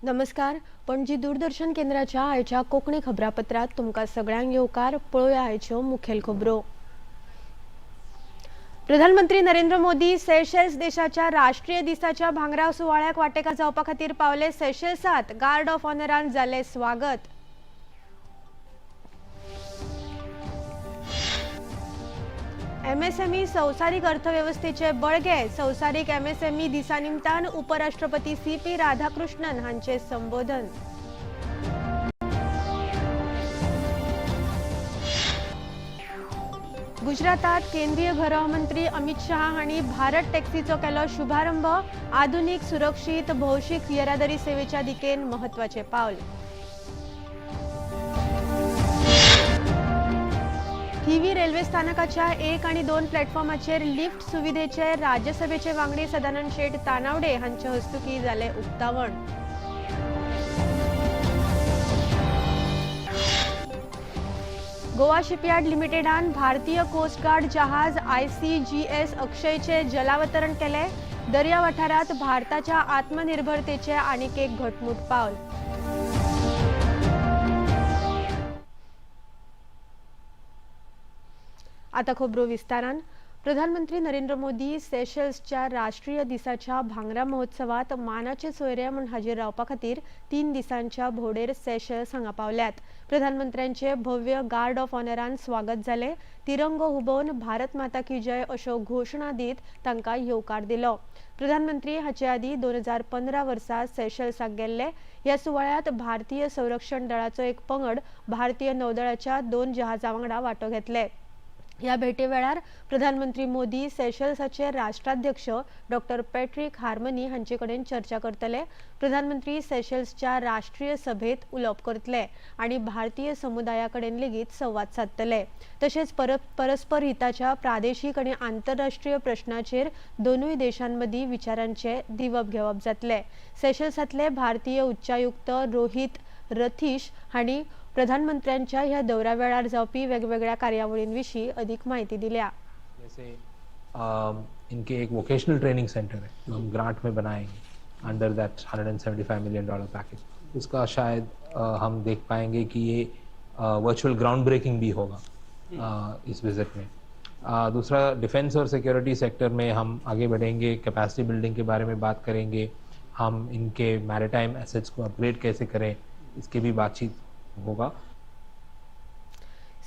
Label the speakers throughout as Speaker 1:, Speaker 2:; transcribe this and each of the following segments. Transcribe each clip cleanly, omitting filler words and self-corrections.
Speaker 1: नमस्कार, पणजी दूरदर्शन केंद्राच्या आयच्या कोंकणी खबरापत्रात तुमकां सगळ्यांक येवकार. पळोवया आयच्यो मुखेल खबरो. प्रधानमंत्री नरेंद्र मोदी सेशेल्स देशाच्या राष्ट्रीय दिसाच्या भांगरा सुवाळ्याक वांटेकार जावपा खातीर पावले सेशेल्सात. गार्ड ऑफ ऑनरान जालें स्वागत. एमएसएमई संवसारीक अर्थवेवस्थेचे बळगे. संवसारीक एमएसएमई दिसा निमतान उपराष्ट्रपती सीपी राधाकृष्णन हांचे संबोधन. गुजरातात केंद्रीय गृहमंत्री अमित शहा हांणी भारत टॅक्सीचो केलो शुभारंभ. आधुनिक सुरक्षीत भौशीक येरादारी सेवेच्या दिकेन म्हत्वाचें पावल. थिवी रेल्वे स्थानकाच्या 1 आणि 2 प्लॅटफॉर्माचेर लिफ्ट सुविधेचे राज्यसभेचे वांगडी सदानंद शेट तानावडे हांचे हस्तुकी जालें उक्तावण. गोवा शिपयार्ड लिमिटेडान भारतीय कोस्ट गार्ड जहाज आयसीजीएस अक्षयचे जलावतरण केले. दर्या वाठारात भारताच्या आत्मनिर्भरतेचे आनीक एक घटमूट पावल. आता खबरो विस्तारान. प्रधानमंत्री नरेंद्र मोदी सेशल्सच्या राष्ट्रीय दिसाच्या भांगरा महोत्सवात मानाचे सोयरे म्हूण हाजीर रावपा खातीर 3 दिसांच्या भोंवडेर सेशल्स हांगा पावल्यात. प्रधानमंत्र्यांचे भव्य गार्ड ऑफ ऑनरान स्वागत जालें. तिरंगो हुबोवन भारत माता की जय अश्यो घोशणा दीत तांकां येवकार दिलो. प्रधानमंत्री हाचे आदीं 2015 वर्सा सेशल्साक गेल्ले. ह्या सुवाळ्यांत भारतीय संरक्षण दळाचो एक पंगड भारतीय नौदळाच्या 2 जहाजां वांगडा वांटो घेतले. ह्या भेटे वेळार प्रधानमंत्री मोदी सेशल्साचे राष्ट्राध्यक्ष डॉक्टर पॅट्रिक हार्मनी हांचे कडेन चर्चा करतले. प्रधानमंत्री सेशल्सच्या राष्ट्रीय सभेत उलोवप करतले आनी भारतीय समुदाया कडेन लेगीत संवाद सादतले. तशेंच परस्पर हिताच्या प्रादेशीक आनी आंतरराष्ट्रीय प्रश्नाचेर दोनूय देशांमदीं विचारांचे दिवप घेवप जातले. सेशल्सांतले भारतीय उच्चायुक्त रोहित रथीश हांणी प्रधानमंत्र्यांच्या ह्या दौऱ्या वेळार जावपी वेगवेगळ्या कार्यावळींविशीं अधिक माहिती दिल्या.
Speaker 2: जैसे इनके एक वोकेशनल ट्रेनिंग सेंटर है जो हम ग्रांट में बनाएंगे अंडर that $175 million package. उसका शायद हम देख पाएंगे कि ये वर्चुअल ग्राउंड ब्रेकिंग भी होगा इस विजिट में. दूसरा, डिफेंस और सिक्योरिटी सेक्टर में हम आगे बढ़ेंगे. कैपेसिटी बिल्डिंग के बारे में बात करेंगे. हम इनके मैरिटाइम एसेट्स को अपग्रेड कैसे करें, इसके भी बातचीत होगा.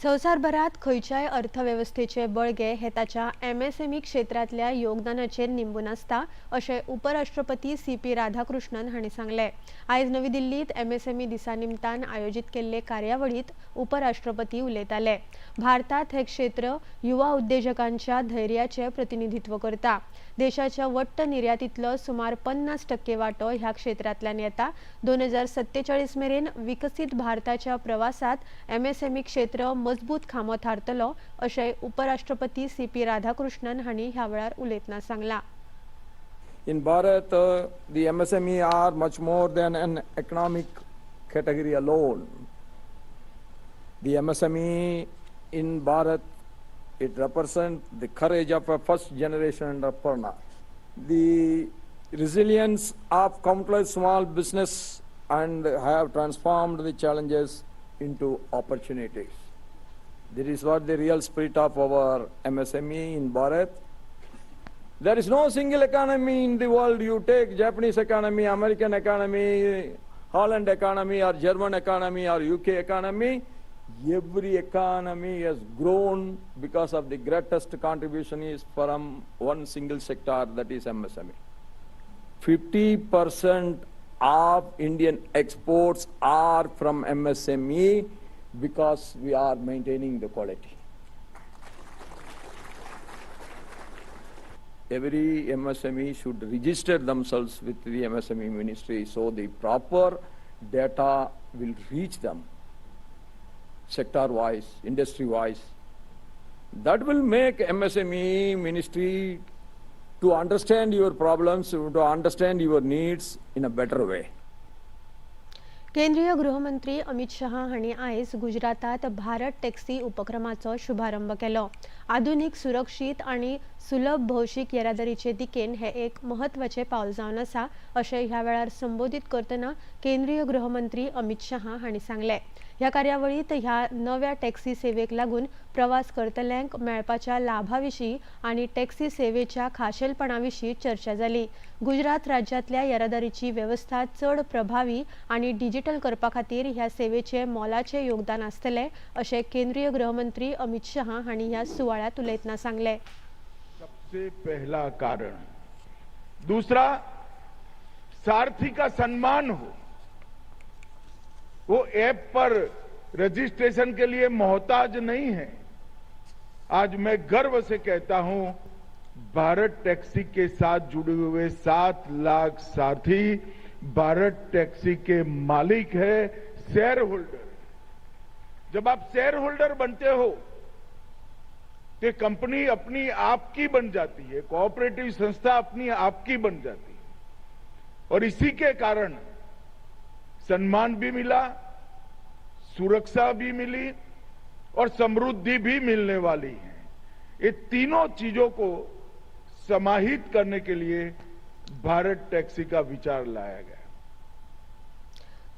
Speaker 1: संवसारभरात खंयच्याय अर्थवेवस्थेचे बळगे हे ताच्या एमएसएमई क्षेत्रांतल्या योगदानाचेर निंबून आसता अशें उपराष्ट्रपती सीपी राधाकृष्णन हांणी सांगलें. आयज नवी दिल्लीत एमएसएमई दिसा निमतान आयोजीत केल्ले कार्यावळींत उपराष्ट्रपती उलयताले. भारतात हे क्षेत्र युवा उद्देजकांच्या धैर्याचें प्रतिनिधित्व करता. देशाच्या वट्ट निर्यातींतलो सुमार 50% वांटो ह्या क्षेत्रांतल्यान येता. 2047 मेरेन विकसीत भारताच्या प्रवासात एमएसएमई क्षेत्र मजबूत खांबो थारतलो अशें उपराष्ट्रपती सीपी राधाकृष्णन हांणी ह्या वेळार उलयतना सांगलां.
Speaker 3: In Bharat, the MSME are much more than an economic category alone. The MSME in Bharat, it represents the courage of a first generation entrepreneur, the resilience of countless small business, and have transformed the challenges into opportunities. This is what the real spirit of our MSME in Bharat. There is no single economy in the world. You take Japanese economy, American economy, Holland economy, or German economy, or UK economy. Every economy has grown because of the greatest contribution is from one single sector, that is MSME. 50% of Indian exports are from MSME because we are maintaining the quality. Every MSME should register themselves with the MSME ministry so the proper data will reach them. sector wise, industry wise. That will make MSME ministry to understand your problems, to understand your needs in a better way.
Speaker 1: केंद्रीय गृहमंत्री अमित शहा हांणी आयज गुजरातात Bharat taxi उपक्रमाचो शुभारंभ केलो. आधुनिक, सुरक्षीत आनी सुलभ भौशीक येरादारीचे दिकेन हे एक म्हत्वाचें पावल जावन आसा अशें ह्या वेळार संबोधीत करतना केंद्रीय गृहमंत्री अमित शहा हांणी सांगलें. ह्या कार्यावळींत ह्या नव्या टॅक्सी सेवेक लागून प्रवास करतल्यांक मेळपाच्या लाभा विशीं आनी टॅक्सी सेवेच्या खाशेलपणा विशीं चर्चा जाली. गुजरात राज्यांतल्या येरादारीची वेवस्था चड प्रभावी आनी डिजिटल करपा खातीर ह्या सेवेचे मोलाचे योगदान आसतलें अशें केंद्रीय गृहमंत्री अमित शहा हांणी ह्या सुवाळ्यांत उलयतना सांगलें.
Speaker 4: सबसे पहला कारण. दूसरा, सारथी का सम्मान हो. वो ऐप पर रजिस्ट्रेशन के लिए मोहताज नहीं है. आज मैं गर्व से कहता हूं, भारत टैक्सी के साथ जुड़े हुए 7 लाख सारथी भारत टैक्सी के मालिक है, शेयर होल्डर. जब आप शेयर होल्डर बनते हो तो कंपनी अपनी आपकी बन जाती है, कोऑपरेटिव संस्था अपनी आपकी बन जाती है और इसी के कारण सम्मान भी मिला, सुरक्षा भी मिली और समृद्धि भी मिलने वाली है. ये तीनों चीजों को समाहित करने के लिए भारत टैक्सी का विचार लाया गया.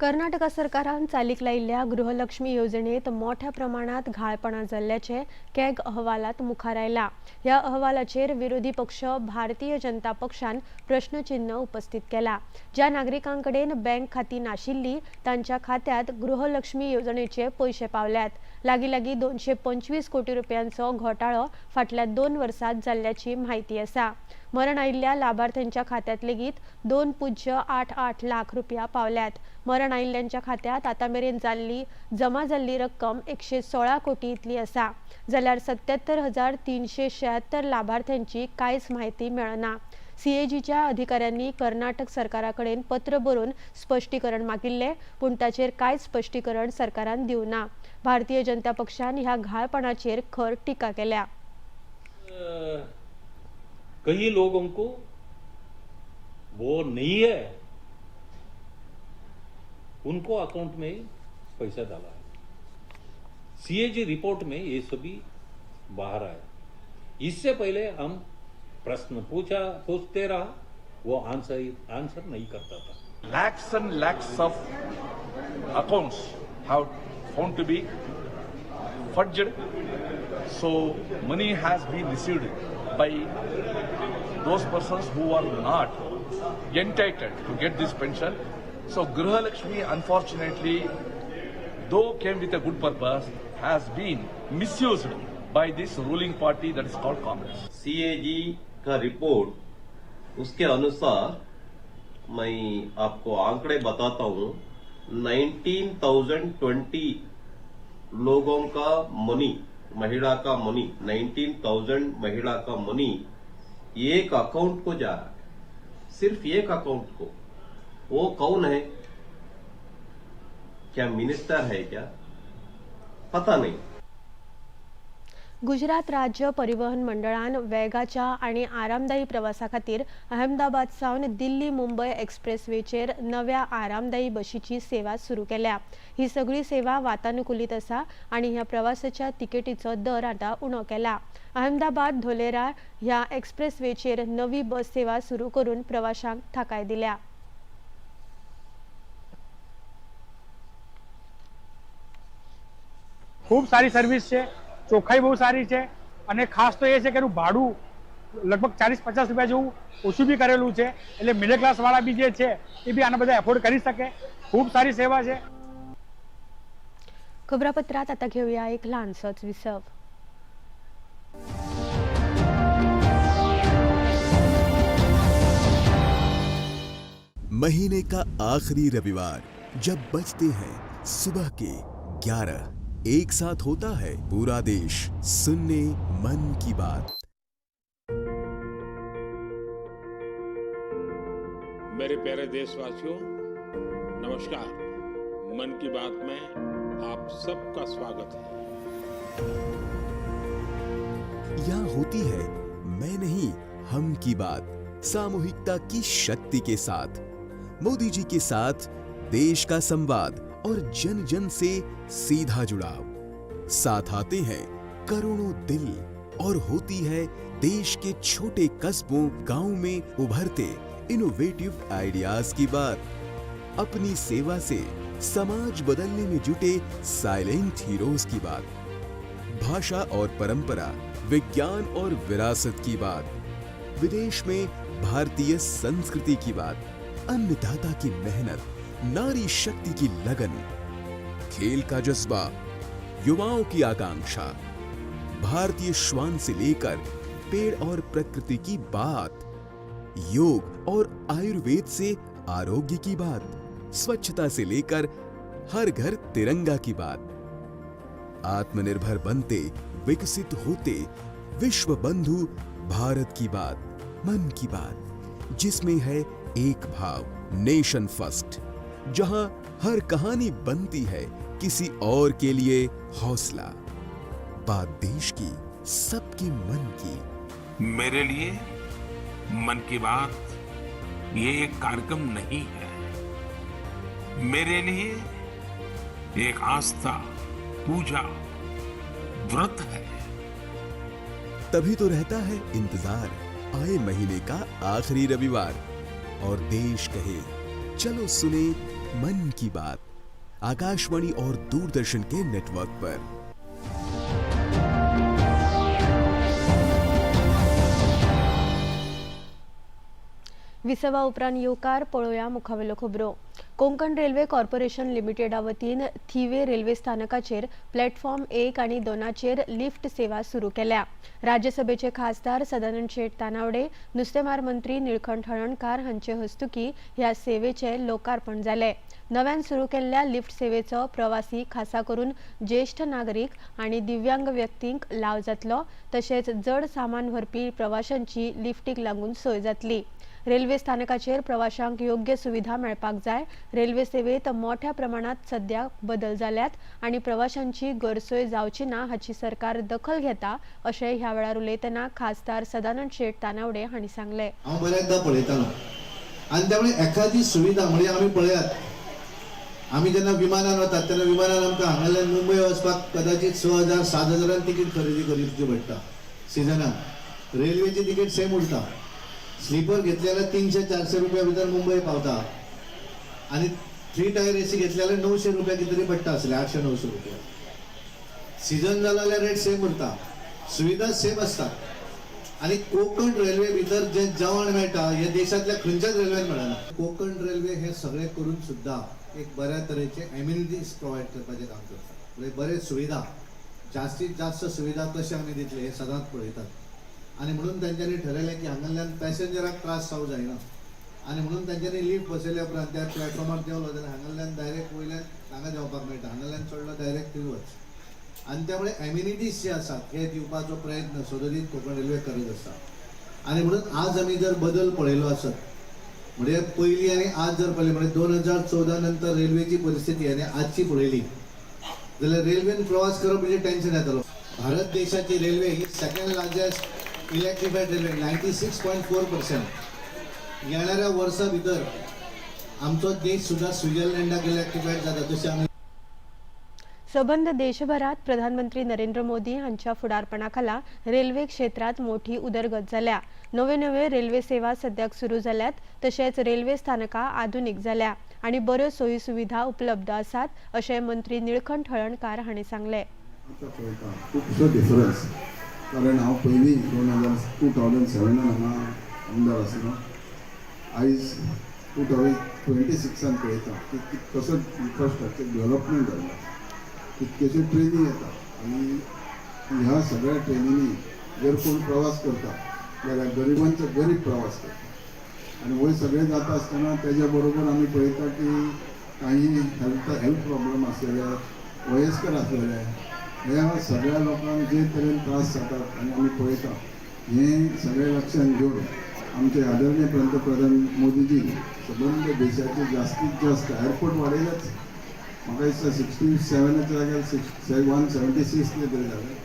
Speaker 1: कर्नाटक सरकारान चालीक लायिल्ल्या गृहलक्ष्मी येवजणेंत मोठ्या प्रमाणात घाळपणां जाल्ल्याचें कॅग अहवालांत मुखार आयलां. ह्या अहवालाचेर विरोधी पक्ष भारतीय जनता पक्षान प्रश्नचिन्ह उपस्थित केलां. ज्या नागरिकां कडेन बँक खातीं नाशिल्लीं तांच्या खात्यांत गृहलक्ष्मी येवजणेचे पयशे पावल्यात. लागीं लागीं 225 कोटी रुपयांचो घोटाळो फाटल्या 2 वर्सांत जाल्ल्याची म्हायती आसा. मरण आयिल्ल्या लाभार्थ्यांच्या खात्यांत लेगीत 2.88 लाख रुपया पावल्यात. मरण आयिल्ल्यांच्या खात्यांत आतां मेरेन जमा जाल्ली रक्कम 116 कोटी इतली आसा. जाल्यार 77,376 लाभार्थ्यांची कांयच म्हायती मेळना. सीएजीच्या अधिकाऱ्यांनी कर्नाटक सरकारा कडेन पत्र बरोवन स्पश्टीकरण मागिल्लें, पूण ताचेर कांयच स्पश्टीकरण सरकारान दिवंक ना. भारतीय जनता पक्षान ह्या घाळपणाचेर खर टिका केल्या.
Speaker 5: कई लोगों को वो नहीं है, उनको अकाउंट में पैसा डाला है. सीएजी रिपोर्ट में ये सभी बाहर आया. इससे पहले हम प्रश्न पूछते रहा, वो आंसर नहीं करता था.
Speaker 6: Lakhs and lakhs of accounts have found to be forged. So money has been received by those persons who are not entitled to get this pension. So Gruha Lakshmi, unfortunately, though came with a good purpose, has been misused by this ruling party that is called Congress.
Speaker 7: CAG का report, उसके अनुसार मैं आपको आंकड़े बताता हूँ. 19,020 लोगों का मनी, महिला का मनी, 19,000 महिला का मनी एक अकाउंट को जा रहा है, सिर्फ एक अकाउंट को. वो कौन है? क्या मिनिस्टर है क्या? पता नहीं.
Speaker 1: गुजरात राज्य परिवहन मंडळान वेगाच्या आनी आरामदायी प्रवासा खातीर अहमदाबाद सावन दिल्ली मुंबय एक्सप्रेसवेचेर नव्या आरामदायी बशीची सेवा सुरू केल्या. ही सगळी सेवा वातानुकूलित आसा आनी ह्या प्रवासाच्या तिकेटीचो दर आतां उणो केला. अहमदाबाद धोलेरा ह्या एक्सप्रेसवेचेर नवी बस सेवा सुरू करून प्रवाशांक थाकाय दिल्या.
Speaker 8: ખૂબ સારી સર્વિસ છે, ચોખ્ખાઈ બહુ સારી છે અને ખાસ તો એ છે કે એનું ભાડું લગભગ 40-50 રૂપિયા જેવું ઓછું બી કરેલું છે, એટલે મિડલ ક્લાસ વાળા બી જે છે એ બી આના બધા એફોર્ડ કરી શકે. ખૂબ સારી સેવા છે.
Speaker 1: खबरापत्रात आता घेऊया एक ल्हानसोच विसव.
Speaker 9: महीने का आखिरी रविवार जब बजते हैं सुबह के 11, एक साथ होता है पूरा देश सुनने मन की बात.
Speaker 10: मेरे प्यारे देशवासियों, नमस्कार. मन की बात में आप सबका स्वागत है।
Speaker 9: यहाँ होती है मैं नहीं हम की बात, सामूहिकता की शक्ति के साथ। मोदी जी के साथ देश का संवाद और जन जन से सीधा जुड़ाव। साथ आते हैं करोड़ों दिल और होती है देश के छोटे कस्बों, गांव में उभरते इनोवेटिव आइडियाज की बात। अपनी सेवा से समाज बदलने में जुटे साइलेंट हीरोज की बात। भाषा और परंपरा, विज्ञान और विरासत की बात, विदेश में भारतीय संस्कृति की बात, अन्नदाता की मेहनत, नारी शक्ति की लगन, खेल का जज्बा, युवाओं की आकांक्षा, भारतीय श्वान से लेकर पेड़ और प्रकृति की बात, योग और आयुर्वेद से आरोग्य की बात, स्वच्छता से लेकर हर घर तिरंगा की बात, आत्मनिर्भर बनते, विकसित होते विश्व बंधु भारत की बात, मन की बात, जिसमें है एक भाव, नेशन फर्स्ट, जहां हर कहानी बनती है किसी और के लिए हौसला। बात देश की, सबके मन की।
Speaker 10: मेरे लिए मन की बात ये एक कार्यक्रम नहीं है, मेरे लिए एक आस्था, पूजा, व्रत है।
Speaker 9: तभी तो रहता है इंतजार आए महीने का आखिरी रविवार और देश कहे चलो सुने मन की बात, आकाशवाणी और दूरदर्शन के नेटवर्क पर।
Speaker 1: विसवा उपरांत येवकार. पळोवया मुखावेल्यो खबरो. कोंकण रेल्वे कॉर्पोरेशन लिमिटेडा वतीन थिवे रेल्वे स्थानकाचेर प्लॅटफॉर्म 1 आनी 2 लिफ्ट सेवा सुरू केल्या. राज्यसभेचे खासदार सदानंद शेट तानावडे, नुस्तेमार मंत्री निळकंठ हळर्णकार हांचे हस्तुकी ह्या सेवेचे लोकार्पण जालें. नव्यान सुरू केल्ल्या लिफ्ट सेवेचो प्रवासी, खासा करून ज्येष्ठ नागरीक आनी दिव्यांग व्यक्तींक लाव जातलो. तशेंच जड सामान व्हरपी प्रवाशांची लिफ्टीक लागून सोय जातली. रेल्वे स्थानकाचेर प्रवाशांक योग्य सुविधा मेळपाक जाय. रेल्वे सेवेत मोठ्या प्रमाणात सध्या बदल जाल्यात आनी प्रवाशांची गैरसोय जावची ना हाची सरकार दखल घेता, अशें ह्या वेळार उलयतना खासदार सदानंद शेट तानावडे हांणी सांगलें.
Speaker 11: हांव बऱ्याचदा पळयतालो आनी त्यामुळे एखादी सुविधा म्हणजे आमी पळयात, आमी जेन्ना विमानान वतात तेन्ना विमानान आमकां हांगाल्यान मुंबय वचपाक कदाचित 6,000 7,000 तिकीट खरेदी करची पडटा सिजनान. रेल्वेची तिकीट सेम उरता. स्लीपर घेतले जाल्यार 300-400 रुपया भितर मुंबय पावता आनी 3 टायर एसी घेतले जाल्यार 900 रुपया कितें तरी पडटा आसले, 800-900 रुपया. सिजन जालो जाल्यार रेट सेम उरता, सुविधा सेम आसता. आनी कोंकण रेल्वे भितर जें जेवण मेळटा हें देशांतल्या खंयच्याच रेल्वेन मेळना. कोंकण रेल्वे हे सगळें करून सुद्दां एक बऱ्या तरेचे एम्युनिटीज प्रोवायड करपाचें काम करता. म्हणजे बरे सुविधा, जास्तीत जास्त सुविधा कशे आमी दितले हें सदांच पळयतात. आनी म्हणून तेंच्यांनी ठरयलें की हांगाल्यान पॅसेंजराक त्रास जावं जायना आनी म्हणून तेंच्यांनी लिफ्ट बसयल्या उपरांत त्या प्लॅटफॉर्मार देंवलो जाल्यार हांगाल्यान डायरेक्ट वयल्यान हांगा देंवपाक मेळटा, हांगाल्यान चडलो डायरेक्ट थंय वच. आनी त्यामुळे एम्युनिटीज जे आसात हे दिवपाचो प्रयत्न सदोदीत कोंकण रेल्वे करत आसा. आनी म्हणून आज आमी जर बदल पळयलो आसत म्हणजे पयलीं आनी आज जर पळयलें म्हणजे 2014 नंतर रेल्वेची परिस्थिती आनी आजची पळयली जाल्यार रेल्वेन प्रवास करप म्हणजे टेन्शन येतालो. भारत देशाची रेल्वे ही सेकंड लार्जेस्ट इलेक्ट्रिफायड रेल्वे, 96.4%. येणाऱ्या वर्सा भितर आमचो देश सुद्धा स्वित्झर्लंडाक इलेक्ट्रिफायड जाता तशें आमी.
Speaker 1: सबंद देशभरात प्रधानमंत्री नरेंद्र मोदी हांच्या फुडारपणाखाला रेल्वे क्षेत्रात मोठी उदरगत जाल्या. नव्यो नव्यो रेल्वे सेवा सद्याक सुरू जाल्यात, तशेंच रेल्वे स्थानकां आधुनीक जाल्या आनी बऱ्यो सोयी सुविधा उपलब्ध आसात, अशें मंत्री निळकंठ हळर्णकार हांणी सांगलें.
Speaker 12: खुबसो डिफरन्स, कारण हांव पयलीं 2007 हांगा आमदार आसलो. आयज 2026 पळयता की कसो इन्फ्रास्ट्रक्चर डेव्हलपमेंट जाल्लो, कितक्योश्यो ट्रेनी येता आनी ह्या सगळ्या ट्रेनींनी जर कोण प्रवास करता जाल्यार गरिबांचो गरीब प्रवास करता. आनी वयर सगळें जाता आसतना तेज्या बरोबर आमी पळयता की काही हेल्थ प्रॉब्लम आसलेले, वयस्कर आसलेले, ह्या सगळ्या लोकांक जे तरेन त्रास जातात आनी आमी पळयता. हें सगळें लक्षांत घेवन आमचे आदरणीय पंतप्रधान मोदीजी सबंद देशाचे जास्तीत जास्त एअरपोर्ट वाडयलेच, म्हाका दिसता 67च्या जाग्यार 176 कितें तरी जालें.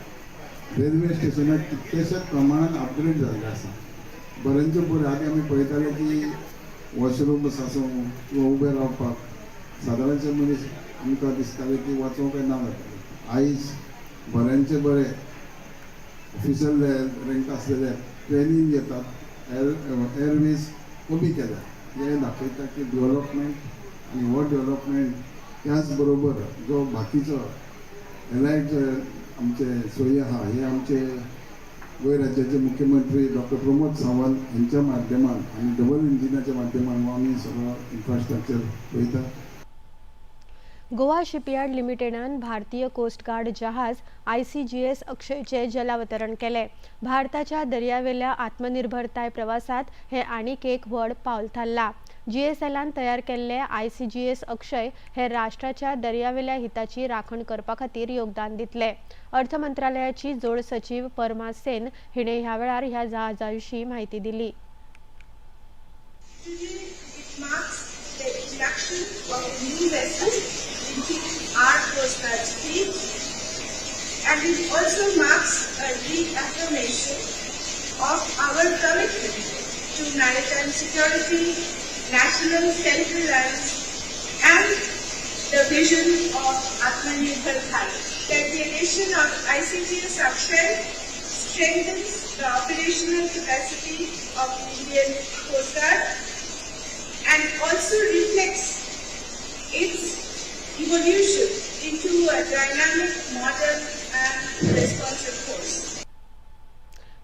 Speaker 12: रेल्वे स्टेशनाक कितलेशेच प्रमाणान अपग्रेड जाल्लें आसा. बऱ्यांचे बरें. आदी आमी पळयताले की वॉशरूम्स आसूं किंवा उबे रावपाक सादारणशे मनीस आमकां दिसताले की वचोंक काय ना जातालें. आयज बऱ्यांचे बरे ऑफिशल रँक आसलेले ट्रेनीन येतात. एअरवेज कमी केल्या. हें दाखयता की डेवलपमेंट आनी हो डेवलपमेंट, त्याच बरोबर जो बाकीचो एलायड जो आमचे सोयी आहा, हे आमचे गोंय राज्याचे मुख्यमंत्री डॉक्टर प्रमोद सावंत हांच्या माध्यमान आनी डबल इंजिनाच्या माध्यमान हो आमी सगळो इन्फ्रास्ट्रक्चर पळयता.
Speaker 1: गोवा शिपयार्ड लिमिटेडान भारतीय कोस्ट गार्ड जहाज आयसीजीएस अक्षयचे जलावतरण केले. भारताच्या दर्यावेल्या आत्मनिर्भरताय प्रवासात हे आनीक एक व्हड पावल थारला. जीएसएलान तयार केल्ले आयसीजीएस अक्षय हे राष्ट्राच्या दर्यावेल्या हिताची राखण करपा खातीर योगदान दितले. अर्थ मंत्रालयाची जोड सचीव परमा सेन हिणे ह्या वेळार ह्या जहाजा विशीं म्हायती दिली.
Speaker 13: It marks the introduction of a new vessel into our Coast Guard fleet, and it also marks a reaffirmation of our commitment to maritime security, national self-reliance and the vision of Atmanirbhar Bharat. That the addition of ICGS Akshay strengthens the operational capacity of the Indian Coast Guard and also reflects its evolution into a dynamic, modern and responsive force.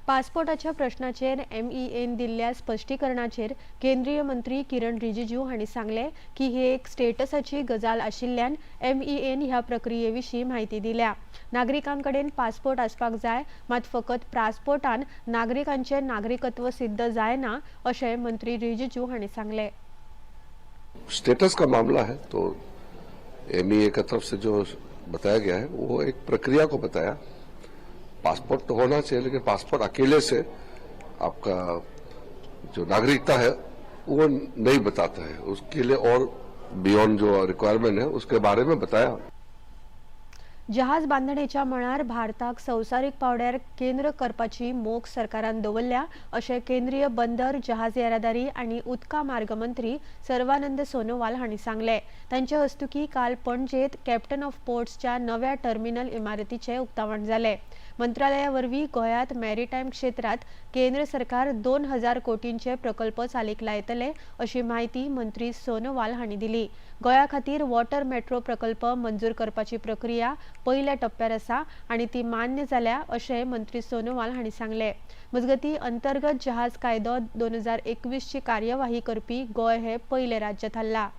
Speaker 1: पासपोर्टाच्या प्रश्नाचेर एमईएन दिल्ल्या स्पश्टीकरणाचेर केंद्रीय मंत्री किरण रिजिजू हांणी सांगलें की ही एक स्टेटसाची गजाल आशिल्ल्यान एमईएन ह्या प्रक्रिये विशीं म्हायती दिल्या. नागरिकां कडेन पासपोर्ट आसपाक जाय, मात फकत पासपोर्टान नागरिकांचें नागरिकत्व सिद्ध जायना, अशें मंत्री रिजिजू हांणी सांगलें.
Speaker 14: स्टेटस का मामला है तो एमईए की तरफ से जो बताया गया है, वो एक प्रक्रिया को बताया. पासपोर्ट तो होना चाहिए, लेकिन पासपोर्ट अकेले से आपका जो नागरिकता है वो नहीं बताता है. उसके लिए और बियॉन्ड जो रिक्वायरमेंट है, उसके बारे में बताया.
Speaker 1: जहाज बांदणेच्या मळार भारताक संवसारीक पावड्यार केंद्र करपाची मोख सरकारान दवरल्या, अशें केंद्रीय बंदर, जहाज येरादारी आनी उदका मार्ग मंत्री सर्वानंद सोनोवाल हांणी सांगलें. तांचे हस्तुकी काल पणजेत कॅप्टन ऑफ पोर्ट्सच्या नव्या टर्मिनल इमारतीचें उक्तावण जालें. मंत्रालया वरवीं गोंयांत मॅरिटायम क्षेत्रांत केंद्र सरकार 2000 कोटींचे प्रकल्प चालीक लायतले, अशी म्हायती मंत्री सोनोवाल हांणी दिली. गोंया खातीर वॉटर मेट्रो प्रकल्प मंजूर करपाची प्रक्रिया पयल्या टप्प्यार आसा आनी ती मान्य जाल्या, अशें मंत्री सोनोवाल हांणी सांगलें. मजगतीं, अंतर्गत जहाज कायदो 2021ची कार्यवाही करपी गोंय हे पयलें राज्य थारला.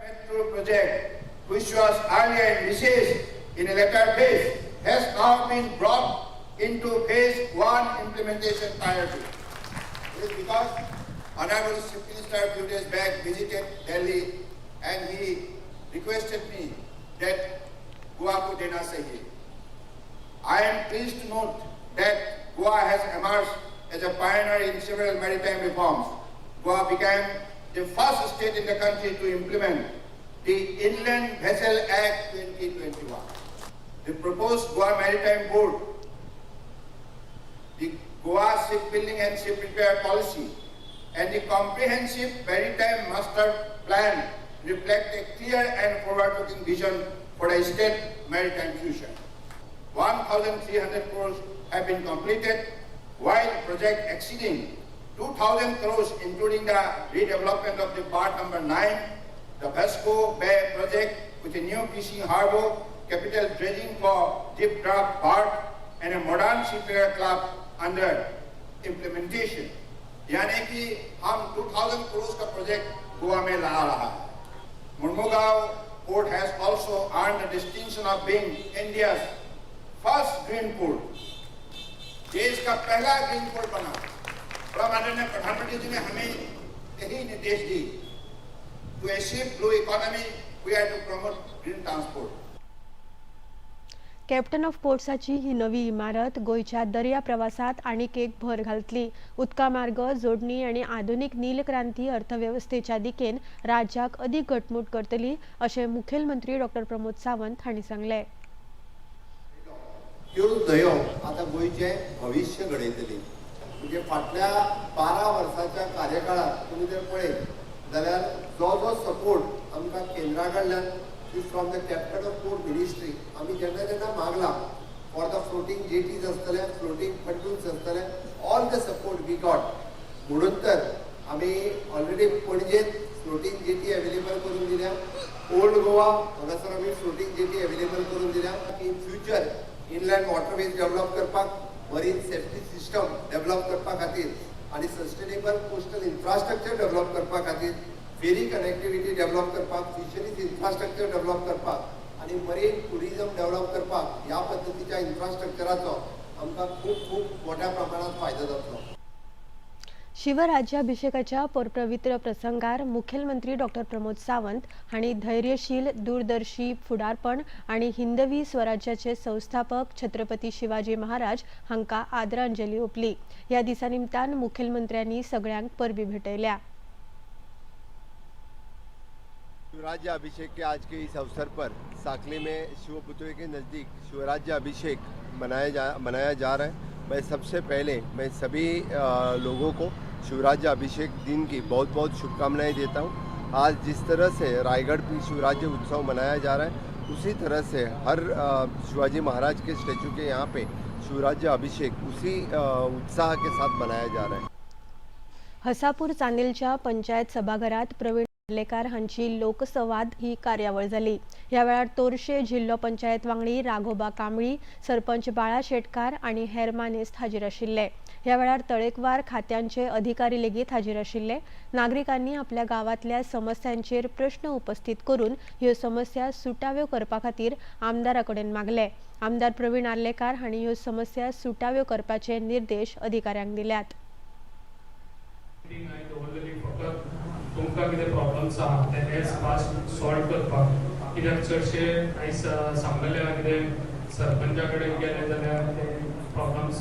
Speaker 15: Metro project, which was earlier envisaged in a later phase, has now been brought into phase one implementation priority. It is because Honorable Chief Minister a few days back visited Delhi and he requested me that Goa को देना चाहिए. I am pleased to note that Goa has emerged as a pioneer in several maritime reforms. Goa became the first state in the country to implement the Inland Vessel Act 2021. The proposed Goa Maritime Board, the Goa Shipbuilding and Ship Repair Policy, and the Comprehensive Maritime Master Plan reflect a clear and forward-looking vision for a state maritime future. 1,300 crores have been completed, while project exceeding 2,000 crores, including the redevelopment of the berth number 9, the Vasco Bay project with a new fishing harbor, capital dredging for deep draft berth, and a modern seafarer club under implementation. यानी कि हम 2000 करोड़ का project Goa में ला रहा है. Mormugao Port has also earned the distinction of being India's first green port. देश का पहला green port बना. परम आदरणीय प्रधानमंत्री जी ने हमें यही निर्देश दी, to achieve blue economy, we have to promote green transport.
Speaker 1: Captain of पोर्ट्साची ही नवी इमारत गोंयच्या दर्या प्रवासात आनीक एक भर घालतली. उदका मार्ग जोडणी आनी आधुनीक नीलक्रांती अर्थवेवस्थेच्या दिकेन राज्याक अदीक घटमूट करतली अशें मुखेलमंत्री डॉक्टर प्रमोद सावंत हांणी सांगलें.
Speaker 16: त्यो न्हंयो आतां गोंयचें भविश्य घडयतली. म्हणजे फाटल्या 12 वर्साच्या कार्यकाळात तुमी जर पळयत जाल्यार जो जो सपोर्ट आमकां केंद्रा कडल्यान from the captain of port ministry आमी जेन्ना जेन्ना मागला फॉर the floating jetties आसतले, फ्लोटींग पंटून्स आसतले, all the support we got. म्हणून तर आमी ऑलरेडी पणजेत फ्लोटींग जेटी अवेलेबल करून दिल्या, ओल्ड गोवा हांगासर आमी फ्लोटींग जेटी अवेलेबल करून दिल्या. In future inland waterways develop करपाक, मरीन सेफ्टी सिस्टम डेव्हलप करपा खातीर आनी सस्टेनेबल कोस्टल इन्फ्रास्ट्रक्चर डेव्हलप करपा खातीर, फेरी कनेक्टिविटी डेव्हलप करपाक, फिशरीज इन्फ्रास्ट्रक्चर डेव्हलप करपाक आनी मरीन टुरिजम डेव्हलप करपाक ह्या पद्दतीच्या इन्फ्रास्ट्रक्चराचो आमकां खूब खूब मोठ्या प्रमाणात फायदो जातलो.
Speaker 1: शिवराज्याभिषेकाच्या पवित्र प्रसंगार मुखेलमंत्री डॉक्टर प्रमोद सावंत हांणी धैर्यशील दूरदर्शी फुडारपण आनी हिंदवी स्वराज्याचे संस्थापक छत्रपती शिवाजी महाराज हांकां आदरांजली ओंपली. ह्या दिसा निमतान मुखेलमंत्र्यांनी सगळ्यांक परबी भेटयल्या.
Speaker 16: शिवराज्य अभिषेक के आज के इस अवसर पर साकली में शिवपुत्री के नज़दीक शिवराज्य अभिषेक मनाया जा रहा है. मैं सबसे पहले मैं सभी लोगों को शिवराज्य अभिषेक दिन की बहुत बहुत शुभकामनाएं देता हूं. आज जिस तरह से रायगढ़ भी शिवराज्य उत्सव मनाया जा रहा है, उसी तरह से हर शिवाजी महाराज के स्टैचू के यहाँ पे शिवराज्य अभिषेक उसी उत्साह के साथ मनाया जा रहा है.
Speaker 1: हसापूर चांदेलच्या पंचायत सभाघरात प्रवीण आर्लेकार हांची लोकसंवाद ही कार्यावळ जाली. ह्या वेळार तोरशे जिल्लो पंचायत वांगडी राघोबा कांबळी, सरपंच बाळा शेटकार आनी हेर मानेस्त हाजीर आशिल्ले. ह्या वेळार तळेकवार खात्यांचे अधिकारी लेगीत हाजीर आशिल्ले. नागरिकांनी आपल्या गांवांतल्या समस्यांचेर प्रश्न उपस्थित करून ह्यो समस्या सुटाव्यो करपा खातीर आमदारा कडेन मागले. आमदार प्रवीण आर्लेकार हांणी ह्यो समस्या सुटाव्यो करपाचे निर्देश अधिकाऱ्यांक दिल्यात.
Speaker 17: तुमकां कितें प्रॉब्लम्स आहा ते एज फास्ट सॉल्व करपाक, कित्याक चडशे आयज सांगलेले आहा कितें सरपंचा कडेन गेले जाल्यार ते प्रॉब्लम्स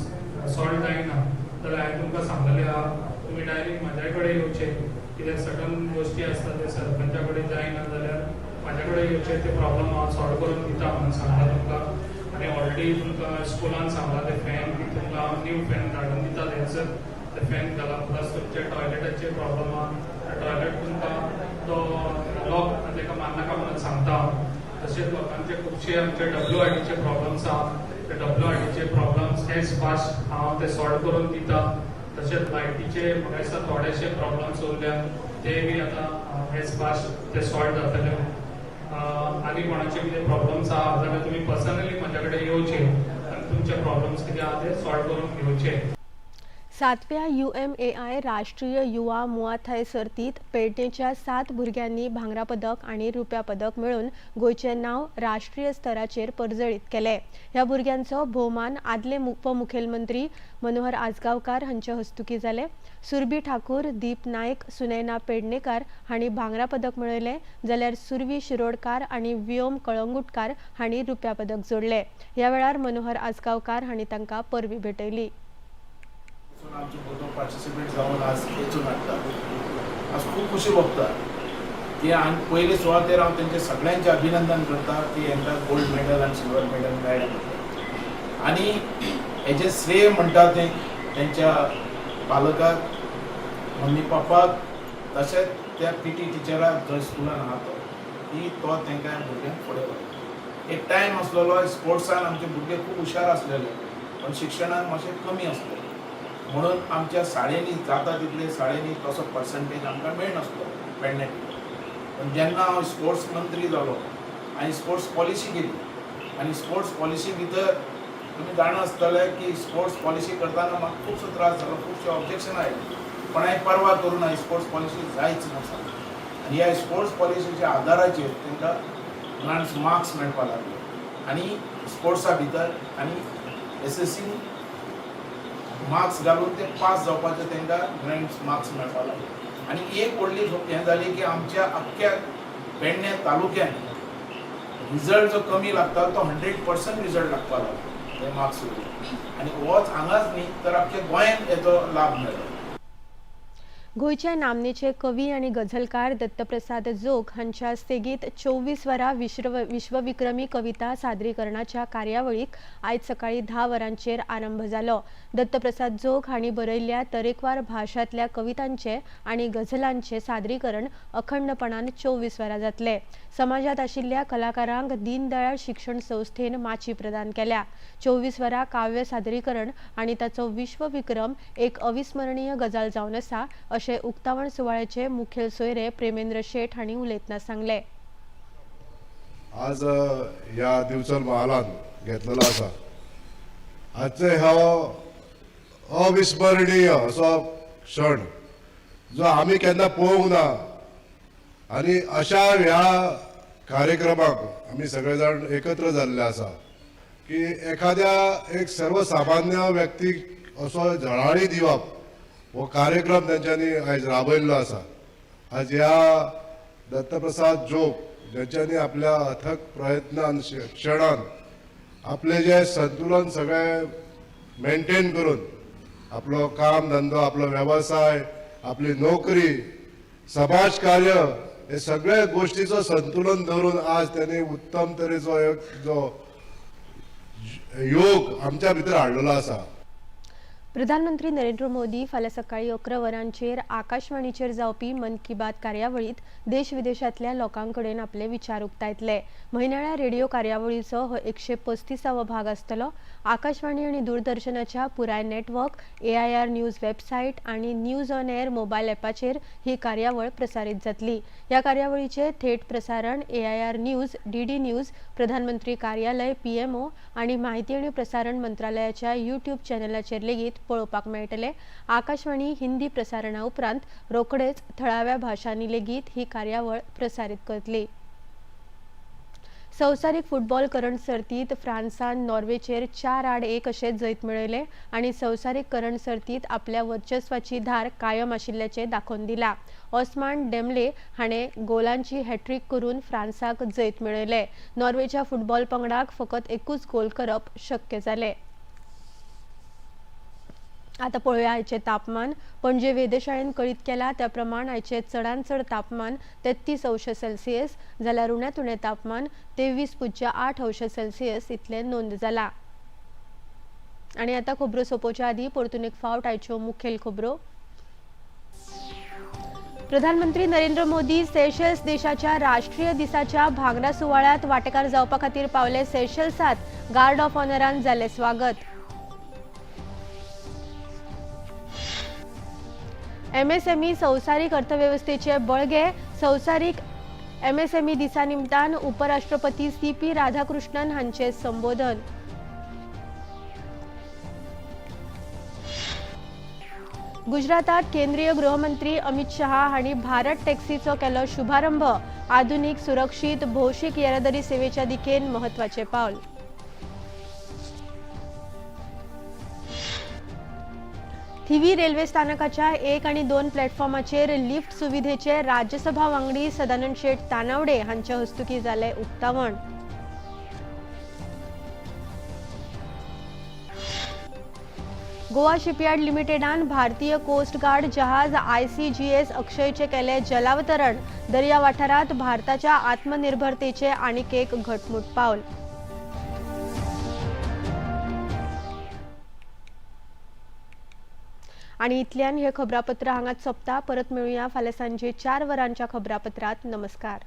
Speaker 17: सॉल्व जायना, जाल्यार हांवें तुमकां सांगलेले आहा तुमी डायरेक्ट म्हाज्या कडेन येवचे. कित्याक सर्टन गोश्टी आसता ते सरपंचा कडेन जायना जाल्यार म्हाज्या कडेन येवचे, ते प्रॉब्लम हांव सॉल्व करून दिता म्हणून सांगला तुमकां. आनी ऑलरेडी तुमकां स्कुलान सांगला ते फॅन बी तुमकां हांव न्यू फॅन धाडून दिता, थंयसर ते फॅन घाला. प्लस तुमच्या टॉयलेटाचे प्रॉब्लम आहा, टॉयलेट तुमकां तो लॉक ताका मारनाका म्हणून सांगता. तशेंच लोकांचे खुबशे आमचे WIDचे प्रॉब्लम्स आहा, ते WIDचे प्रॉब्लम्स हेच फास्ट हांव ते सॉल्व करून दिता. तशेंच लायटीचे म्हाका दिसता थोडेशे प्रॉब्लम्स उरल्या ते बी आतां हेच फास्ट ते सॉल्व जातले. आनी कोणाचे कितें प्रॉब्लम्स आहा जाल्यार तुमी पर्सनली म्हज्या कडेन येवचे आनी तुमचे प्रॉब्लम्स कितें आहा ते सॉल्व करून घेवचे.
Speaker 1: 7व्या UMAI राष्ट्रीय युवा मुआथाय सर्तीत पेडणेच्या 7 भुरग्यांनी भांगरा पदक आनी रुप्या पदक मेळोवन गोंयचें नांव राष्ट्रीय स्तराचेर परजळीत केलें. ह्या भुरग्यांचो भोवमान आदले उपमुखेलमंत्री मनोहर आजगांवकार हांचे हस्तुकीं जाले. सुरभी ठाकूर, दीप नायक, सुनैना पेडणेकार हांणी भांगरा पदक मेळयलें, जाल्यार सुरवी शिरोडकार आनी व्योम कळंगुटकार हांणी रुप्या पदक जोडलें. ह्या वेळार मनोहर आजगांवकार हांणी तांकां परबी भेटयली.
Speaker 18: आमचे भुरगो पार्टिसिपेट जावन आज वेचून हाडटा, आज खूब खुशी भोगता की आनी पयले सुवातेर हांव तेंचे सगळ्यांचें अभिनंदन करता की हांकां गोल्ड मेडल आनी सिल्वर मेडल मेळ्ळें. आनी हेजें श्रेय म्हणटा तें तेंच्या पालकाक, मम्मी पप्पाक, तशेंच त्या पी टी टिचराक जो स्कुलान आहा तो, की तो तेंकां भुरग्यांक फुडें व्हरता. एक टायम आसलेलो स्पोर्ट्सान आमचे भुरगे खूब हुशार आसलेले, पण शिक्षणान मातशें कमी आसलेले, म्हणून आमच्या शाळेंनी जाता तितले शाळेंनी तसो पर्संटेज आमकां मेळनासलो पेडणे. पण जेन्ना हांव स्पोर्ट्स मंत्री जालो आनी स्पोर्ट्स पॉलिसी केली आनी स्पोर्ट्स पॉलिसी भितर तुमी जाणा आसतले की स्पोर्ट्स पॉलिसी करतना म्हाका खुबसो त्रास जालो, खुबशे ऑब्जेक्शन आयले, पण हांवें परवा करूं ना, स्पोर्ट्स पॉलिसी जायच म्हणून सांगलें. आनी ह्या स्पोर्ट्स पॉलिसीच्या आदाराचेर तांकां ग्रांट्स मार्क्स मेळपाक लागले आनी स्पोर्ट्सा भितर आनी SSC marks घालून ते पास जावपाचे तांकां ग्रँड्स मार्क्स मेळपाक लागले. आनी एक व्हडली हें जाली की आमच्या अख्ख्या पेडणे तालुक्यान रिजल्ट जो कमी लागता तो 100% रिजल्ट लागपाक लागलो ते मार्क्स वयले आनी होच हांगाच न्ही तर आख्या गोंयांत हेजो लाभ मेळ्ळो.
Speaker 1: गोंयचे नामनेचे कवी आनी गझलकार दत्तप्रसाद जोग हांच्या सेगीत 24 वरां विश्वविक्रमी कविता सादरीकरणाच्या कार्यावळीक आयज सकाळीं 10 वरांचेर आरंभ जालो. दत्तप्रसाद जोग हांणी बरयल्ल्या तरेकवार भाशांतल्या कवितांचे आनी गझलांचे सादरीकरण अखंडपणान 24 वरां जातले. समाजांत आशिल्ल्या कलाकारांक दीनदयाळ शिक्षण संस्थेन माची प्रदान केल्या. 24 वरां काव्य सादरीकरण आनी ताचो विश्वविक्रम एक अविस्मरणीय गजाल जावन आसा अशें उक्तावण सुवाळ्याचे मुखेल सोयरे प्रेमेंद्र शेठ हांणी उलयतना सांगलें.
Speaker 19: आज ह्या दिवचल महालान घेतलेलो आसा. आजचे हो अविस्मरणीय असो क्षण जो आमी केन्ना पळोवंक ना आनी अशा ह्या कार्यक्रमाक आमी सगळे जाण एकत्र जाल्ले आसा की एखाद्या एक सर्वसामान्य व्यक्तीक असो झळाळी दिवप हो कार्यक्रम तेंच्यांनी आयज राबयल्लो आसा. आज ह्या दत्तप्रसाद जोग ज्यांच्यानी आपल्या अथक प्रयत्नान शिक्षणान आपले जे संतुलन सगळें मेंटेन करून आपलो काम धंदो, आपलो वेवसाय, आपली नोकरी, समाज कार्य हे सगळे गोष्टीचो संतुलन दवरून आज त्यांनी उत्तम तरेचो एक जो योग आमच्या भितर हाडलेलो आसा.
Speaker 1: प्रधानमंत्री नरेंद्र मोदी फाल्यां सकाळीं 11 वरांचेर आकाशवाणीचेर जावपी मन की बात कार्यावळींत देश विदेशांतल्या लोकां कडेन आपले विचार उक्तायतले. म्हयन्याळ्या रेडिओ कार्यावळीचो हो 135वो भाग आसतलो. आकाशवाणी आनी दूरदर्शनाच्या पुराय नेटवर्क, AIR news website आनी न्यूज ऑन एअर मोबायल ॲपाचेर ही कार्यावळ प्रसारीत जातली. ह्या कार्यावळीचें थेट प्रसारण AIR news, DD news, प्रधानमंत्री कार्यालय PMO आनी माहिती आनी प्रसारण मंत्रालयाच्या यूट्यूब चॅनलाचेर लेगीत पळोवपाक मेळटले. आकाशवाणी हिंदी प्रसारणा उपरांत रोखडेच थळाव्या भाशांनी लेगीत ही कार्यावळ प्रसारीत करतली. संवसारीक फुटबॉल करंड सर्तीत फ्रांसान नॉर्वेचेर 4-1 अशें जैत मेळयलें आनी संवसारीक करंड सर्तीत आपल्या वर्चस्वाची धार कायम आशिल्ल्याचें दाखोवन दिलां. ओस्मान डेम्बले हाणें गोलांची हॅट्रीक करून फ्रांसाक जैत मेळयलें. नॉर्वेच्या फुटबॉल पंगडाक फकत एकूच गोल करप शक्य जालें. आतां पळोवया आयचें तापमान. पणजे वेधशाळेन कळीत केलां त्या प्रमाण आयचें चडांत चड तापमान 33 अंश सेल्सियस जाल्यार उण्यांत उणें तापमान 23.8 अंश सेल्सियस इतलें नोंद जालां. आनी आतां खबरो सोंपोवच्या आदीं परतून एक फावट आयच्यो मुखेल खबरो. प्रधानमंत्री नरेंद्र मोदी सेशल्स देशाच्या राष्ट्रीय दिसाच्या भांगरा सुवाळ्यांत वांटेकार जावपा खातीर पावले सेशल्सांत. गार्ड ऑफ ऑनरान जालें स्वागत. MSME संवसारीक अर्थवेवस्थेचे बळगे. संवसारीक MSME दिसा निमतान उपराष्ट्रपती CP Radhakrishnan हांचे संबोधन. गुजरातात केंद्रीय गृहमंत्री अमित शहा हांणी भारत टॅक्सीचो केलो शुभारंभ. आधुनिक सुरक्षीत भौशीक येरादारी सेवेच्या दिकेन महत्वाचे पावल. थिवी रेल्वे स्थानकाच्या 1 आणि 2 प्लॅटफॉर्माचेर लिफ्ट सुविधेचे राज्यसभा वांगडी सदानंद शेट तानावडे हांच्या हस्तुकी जालें उक्तावण. गोवा शिपयार्ड लिमिटेडान भारतीय कोस्ट गार्ड जहाज ICGS अक्षयचे केले जलावतरण. दर्या वाठारात भारताच्या आत्मनिर्भरतेचे आनीक एक घटमूट पावल. आनी इतल्यान हे खबरापत्र हांगाच सोंपता. परत मेळुया फाल्यां सांजे 4 वरांच्या खबरापत्रात. नमस्कार.